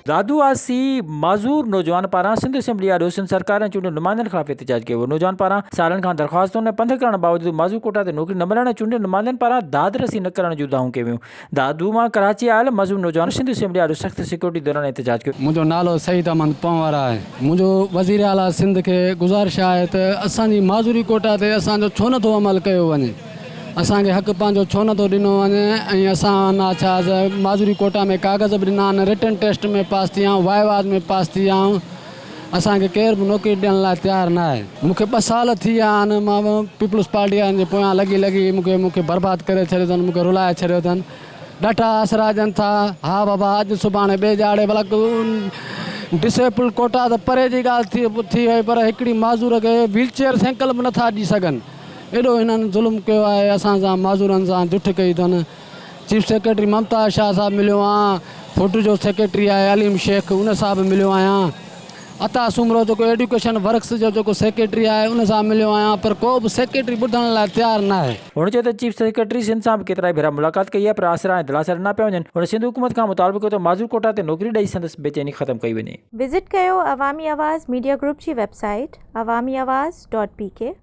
دادو واسي معذور نوجوان پاران سنڌ اسيمبلي آڏو سنڌ سرڪار ۽ چونڊيل نمائندن خلاف احتجاج ڪيو ويو. نوجوان پاران سالن کان درخواستن ۽ پنڌ ڪرڻ باوجود معذور ڪوٽا تي نوڪري نه ملڻ ۽ چونڊيل نمائندن پاران داد رسي نه ڪرڻ جون دانهون ڪيون ويون. دادو مان ڪراچي آيل معذور نوجوان سنڌ اسيمبلي آڏو سخت سيڪيورٽي دوران احتجاج ڪيو. منهنجو نالو سعيد احمد پنهور آهي. منهنجو وزير اعليٰ سنڌ کي گذارش آهي ته اسان جي معذوري ڪوٽا تي اسان جو ڇو نه ٿو عمل ڪيو وڃي اسان کي حق پنهنجو ڇو نه ٿو ڏنو وڃي ۽ اسان اڇا معذوري ڪوٽا ۾ ڪاغذ به ڏنا آهن رٽن ٽيسٽ ۾ پاس ٿي آهيان وائيواز ۾ پاس ٿي آهيان اسان کي ڪير به نوڪري ڏيڻ لاء تيار نه آهي. مون کي ٻه سال ٿي ويا آهن مان پيپلز پارٽي وارن جي پويان لڳي لڳي مون کي مون کي برباد ڪري ڇڏيو اٿن مون کي رلائي ڇڏيو اٿن ڏاڍا آسرا ڏين ٿا ها بابا اڄ سڀاڻي ٻئي ڄاڙي ڀلا ڊسيبل ڪوٽا ته پري جي ڳالهه ٿي ٿي وئي پر هڪڙي معذور کي ويل چيئر سائيڪل به نٿا ڏئي سگهن ايڏو هنن ظلم ڪيو آهي اسان سان معذورن سان جٺ ڪئي اٿن چيف سيڪريٽري ممتاز شاهه صاحب مليو آهيان، فوڊ جو سيڪريٽري آهي عليم شيخ ان سان به مليو آهيان، عطا سومرو جيڪو ايڊيوڪيشن ورڪس جو جيڪو سيڪريٽري آهي ان سان مليو آهيان پر ڪو به سيڪريٽري ٻڌڻ لاء تيار ناهي. هن چيو ته چيف سيڪريٽري سنڌ سان به ڪيترائي ڀيرا ملاقات ڪئي آهي پر آسرا ۽ دلاسا ڏنا پيا وڃن، هن سنڌ حڪومت کان مطالبو ڪيو ته معذور ڪوٽا تي نوڪري ڏئي سندس بيچيني ختم ڪئي وڃي. وزٽ ڪيو عوامي آواز ميڊيا گروپ جي website Awami Awaz dot P K.